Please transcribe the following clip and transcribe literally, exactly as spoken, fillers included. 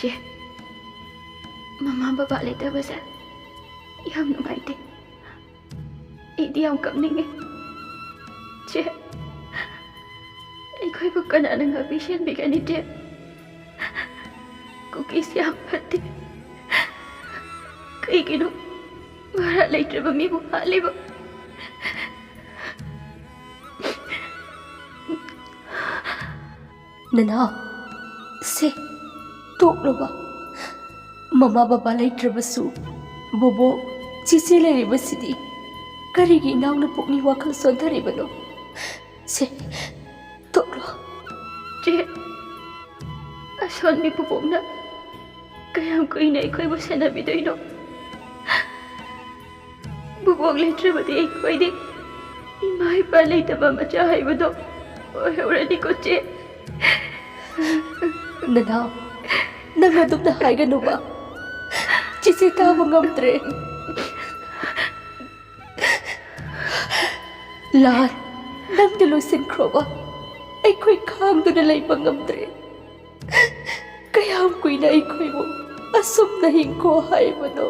ꯆꯦ, ꯃꯃꯥ ꯕꯕꯥ ꯂꯩꯇꯕꯁꯦ ꯌꯥꯝ ꯅꯨꯡꯉꯥꯏꯇꯦ꯫ ꯑꯩꯗꯤ ꯌꯥꯝ ꯀꯞꯅꯤꯡꯉꯦ꯫ ꯆꯦ, ꯑꯩꯈꯣꯏꯕꯨ ꯀꯅꯥꯅ ꯉꯥꯛꯄꯤ ꯁꯦꯟꯕꯤꯒꯅꯤ, ꯆꯦ? ꯀꯨꯀꯤꯁꯦ ꯌꯥꯝ ꯐꯠꯇꯦ꯫ ꯀꯩꯒꯤꯅꯣ ꯚꯔꯥ ꯂꯩꯇ꯭ꯔꯕ ꯃꯤꯕꯨ ꯍꯥꯠꯂꯤꯕ? ꯅꯅꯥꯎ, ꯁꯦ, ꯇꯣꯛꯂꯣꯕ꯫ ꯃꯃꯥ ꯕꯕꯥ ꯂꯩꯇ꯭ꯔꯕꯁꯨ ꯕꯣꯕꯣꯛ, ꯆꯤꯆꯦ ꯂꯩꯔꯤꯕꯁꯤꯗꯤ ꯀꯔꯤꯒꯤ ꯏꯅꯥꯎꯅ ꯄꯨꯛꯅꯤꯡ ꯋꯥꯈꯜ ꯁꯣꯟꯊꯔꯤꯕꯅꯣ? ꯁꯦ, ꯇꯣꯛꯂꯣ꯫ ꯆꯦ, ꯑꯁꯣꯟꯕꯤ ꯕꯣꯕꯣꯛꯅ ꯀꯌꯥꯝ ꯀꯨꯏꯅ ꯑꯩꯈꯣꯏꯕꯨ ꯁꯦꯟꯅꯕꯤꯗꯣꯏꯅꯣ? ꯕꯣꯕꯣꯛ ꯂꯩꯇ꯭ꯔꯕꯗꯤ ꯑꯩꯈꯣꯏꯗꯤ ꯏꯃꯥ ꯏꯄꯥ ꯂꯩꯇꯕ ꯃꯆꯥ ꯍꯥꯏꯕꯗꯣ ꯑꯣꯏꯍꯧꯔꯅꯤꯀꯣ, ꯆꯦ꯫ ꯅꯅꯥꯎ, ꯅꯪ ꯑꯗꯨꯝꯅ ꯍꯥꯏꯒꯅꯨꯕ꯫ ꯆꯤꯆꯦ ꯇꯥꯕ ꯉꯝꯗ꯭ꯔꯦ꯫ ꯂꯥꯟ, ꯅꯪꯗꯤ ꯂꯣꯏꯁꯤꯟꯈ꯭ꯔꯣꯕ꯫ ꯑꯩꯈꯣꯏ ꯈꯥꯡꯗꯨꯅ ꯂꯩꯕ ꯉꯝꯗ꯭ꯔꯦ꯫ ꯀꯌꯥꯝ ꯀꯨꯏꯅ ꯑꯩꯈꯣꯏꯕꯨ ꯑꯁꯨꯝꯅ ꯍꯤꯡꯈꯣ ꯍꯥꯏꯕꯅꯣ?